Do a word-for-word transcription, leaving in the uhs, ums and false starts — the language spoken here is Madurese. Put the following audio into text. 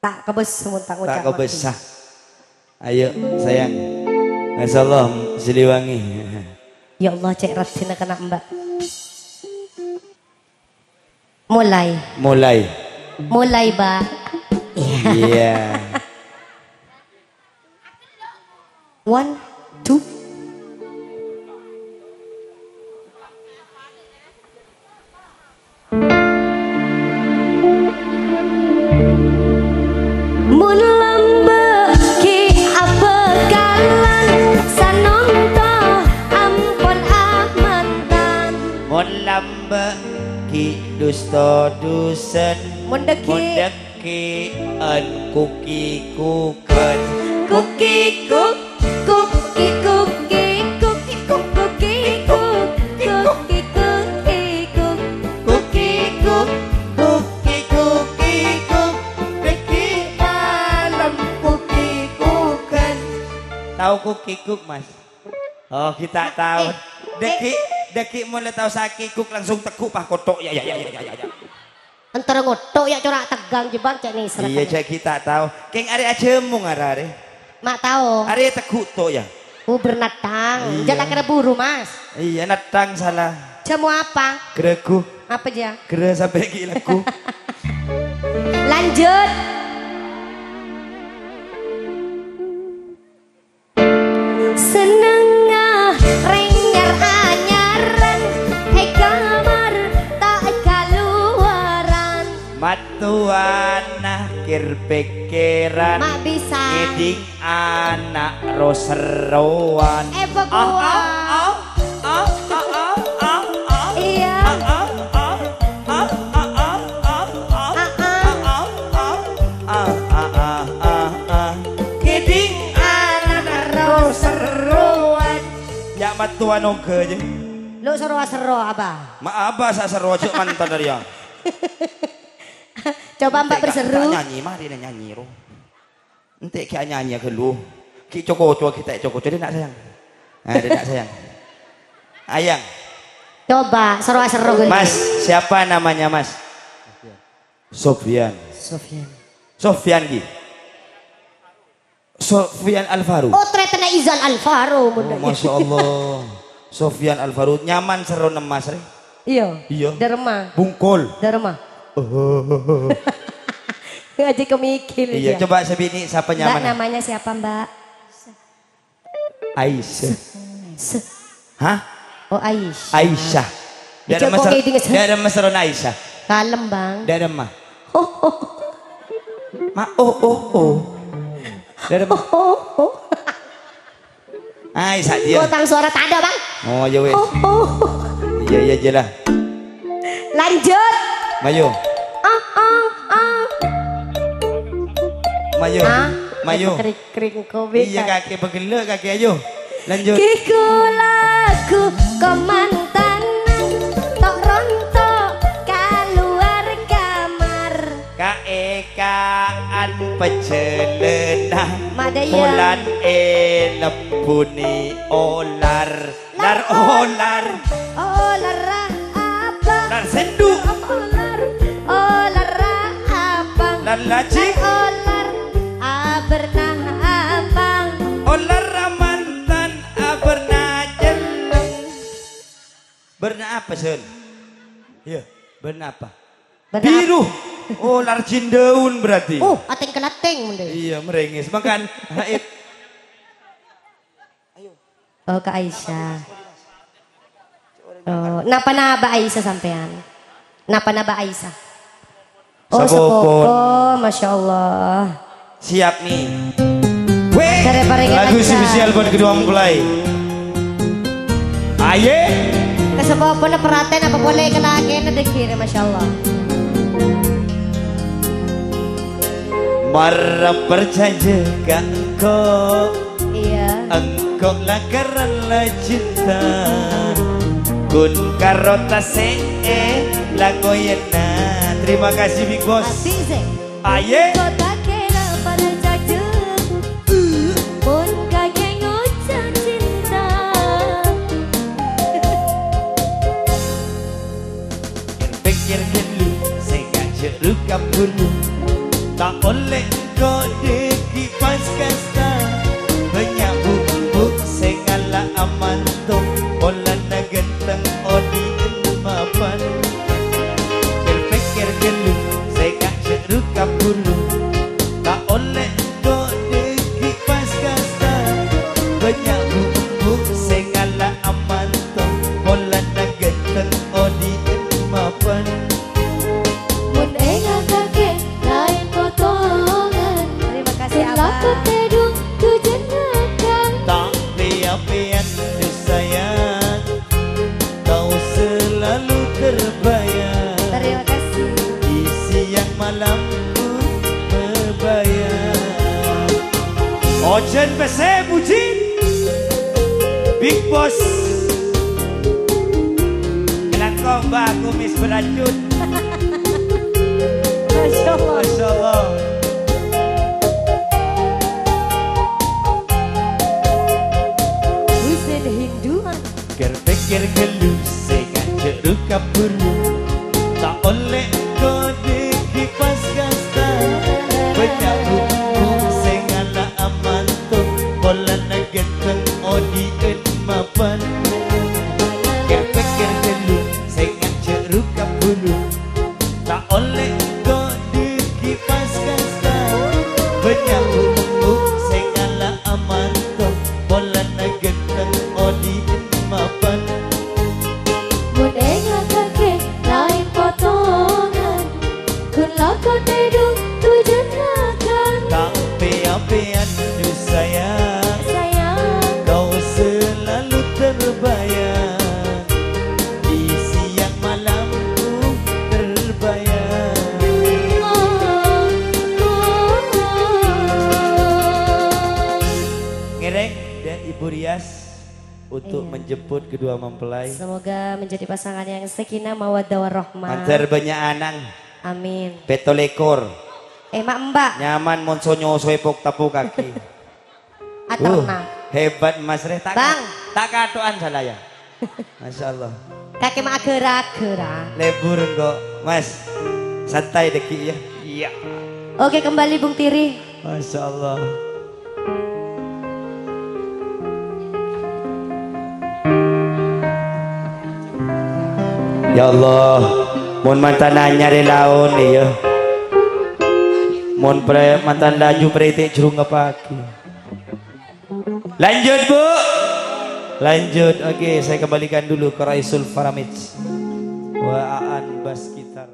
Ta' kobâsa mon ta' Ta' ngoca' kobâsa. Ayo, sayang. Masyaallah, Siliwangi. Ya Allah, cè' raddhinna kana', Mbak. Mulai. Mulai. Mulai, Mbak. Iya. One, two. Mon lambâ' ghi' abhâkalan, sanonto ampon amantan. Mon lambâ' ghi' dusta-dusân, mon dhâggi', mon dhâggi'ân kuki-kukan. Kuki-kuk, kuki-kuki, kuki-kuk, kuki-kuk, kuki-kuk, kuki-kuk, kuki-kuk, kuki-kuk, dhâggi' malem kuki-kukan. Tao kuki-kuk, Mas? Oh, kita tahu. Eh, dhâggi', eh. Dhâggi' mon la tao sakikuk langsung tegghu' pas kothok. Ya, ya, ya, ya, ya, ya. Entara ngothok ya cora' tegghâng jhâ' bân cè' nèser. Iyâ, jhâ' ghi' ta' tao. Kèng arè ajhâmong ara arè. Ma' tao. Arè tegghu' to' ya. Oh, bârnatthang. Iyâ. Jhâ' ta' kèra buru, Mas. Iyâ, natthang sala. Jhâmo apa? Ghârâghu. Apa, jhâ? Ghârâ sampè' ghi' lagghu. Lanjut. Sennengnga rèng nyar-anyaran, è kamar ta' kaluwaran. Mattowana kèr-pèkkèran, ma' bisa. Ngèdhing ana' ro-serrowan. Eh, pokok. Ah, ah, ah. Iyâ. Ngèdhing ana' ro-serrowan. Ya' mattowa nongghâ, jâ. Lo' serro-aserro, Abah. Ma' Abah sa' serro jhâ' mantan dâri ya. Coba, Mbak, berseru. Ta' nyanyi, mari nyanyi, ro. Ente' ghi' anyanyi ghâllu. Ghi' co-koco, ghi' ta' co-koco. Dâ' enna', sayang. Ah, dâ' enna', sayang. Ayang. Coba, serro-aserro ghâllu. Mas, siapa namanya, Mas? Sofyan. Sofyan. Sofyan, ghi. Sofyan Alvaro. Oh, ternyata Izal Alvaro, mon Oh, dâ' Masya Allah. Sofyan Alvaro. Nyaman serro nemmas, rè. Iyâ. Iyâ. Dârma. Bungkol. Dârma. Oh. Ngajhi kemikir Iyâ, dia. Coba sè binè' sapa Mbak, nyaman? Namanya siapa, Mbak? Aisyah. Se-, se- Hah? Oh, Aisyah. Aisyah. Dâ' Ijâ' remma kok ser-, ngèdhing se- dâ' remma serrona Aisyah. Kalem, Bang. Dâ' remma. Oh, oh. Ma-, oh, oh, oh. Dâ' remma. Oh, oh, oh. Ai, sa' dia. Kotang suara tadâ', Bang. Oh, ya wes. Oh, oh. Iya, iya, jelas. Lanjut. Mayu. Ah, ah, ah. Mayu. Ah, Mayu. Krik-krik kowe. Iya, kakè pegellâ', kakè, ayo. Lanjut. Kiku lagu kemantanan, tok rontok keluar kamar. Kaèkaan pejhâlânan. Madâ, iyâ. Polana èlebbhuni olar. Lar olar. Olar abang. Lar sèndhu'. Olar. Olar abang. Lar lajing. Lar olar abârna abang. Olar amantan abârna celleng. Bârna apa, Sèn? Iyâ, bârna apa? Bârna apa? Biru. Oh, lar jindaun berarti. Oh, atèng-kelatèng, mon dâ. Iyâ, merengis. Makan. Haid. Oh, ka Aisyah. Oh, napa-napa Aisyah sampèyan? Napa-napa Aisyah? Oh, sapopo. Sapopo, Masya Allah. Siap, nih. Weh, lagu spesial buat kedua mempelai. Aye. Ka sapopona perhatian apa polè ka lakèna dâgghi', Masya Allah. Mara parcajâ ka engko'. Iyâ. Engko' la karana cinta. Ghun karo tasè'è la ngoyèna. Terima kasih, Big Boss. Asik, sih. Aye. Engko' ta' kèra parcajâ. Pon kakè ngoca' cinta. Pikir ghâllu, sè ngajhâk lu kaburu. Ta' ollè engko' dhâggi' pas kasta, bânnya' bu'-embu' sè ngala' amanto, polana ghânteng odi'en mapan. Kèr-pèkkèr ghâllu, sè kajâ' ru kabhuru, ta' ollè engko' dhâggi' pas kasta, bânnya' bu'-embu' sè ngala' amanto, polana ghânteng odi'en mapan. Mon èngatake laèn potongan. Terima kasih, Abang. Lakon tèdung tujuan makan. Ta' pè-apèyan, duh sayang, kau selalu terbayang. Terima kasih. Di siang malamku berbayang. Ojhân pèssè, Bujin. Big Boss. Kalangkong, Mbah, kumis beracun. Masya Allah. Masya Allah. Husin Hinduan. Kèr-pèkkèr ghâllu sè kajâ' ru kabhuru. Ta' ollè engko' dhâggi' pas kasta. Bânnya' bu'-embu' sè ngala' amanto, polana ghânteng odi'en mapan. Kèr-pèkkèr ghâllu sè kajâ' ru kabhuru. Ta' ollè engko' dhâggi' pas kasta. Bânnya' bu'-embu' sè ngala' amanto, polana ghânteng odi'en mapan. Mon èngatake laèn potongan, ghun lakon tèdung tujuan makan. Ta' pè-apèyan, duh sayang. Sayang. Kau selalu terbayang. Di siang malamku terbayang. Ngèrèng dâ' Ibu Rias untuk Iya. menjemput kedua mempelai. Semoga menjadi pasangan yang sakinah, mawaddah, warahmah. Mandhâr bânnya' ana'na. Amin. Pètto lèkor. Eh, ma' emba'. Nyaman mon so-nyosoè pok-teppokkaghi. Aterna. Uh, hebat, Mas Rè. Ta', Bang. Ta' kathok sala, yâ. Masya Allah. Kakè ma' aghârâ-aghârâ. Lebur engko', Mas. Santai dhâggi', yâ. Iya. Oke, kembali, Bung Tiri. Masya Allah. Ya Allah, mon mantan anyar è laon, iyâ. Mon pre-, mantan laju prètè' jrungepaghi. Lanjut, Bu. Lanjut. Oke, saya kembalikan dulu ke Raisul Faramij. Wa Aan bas gitar.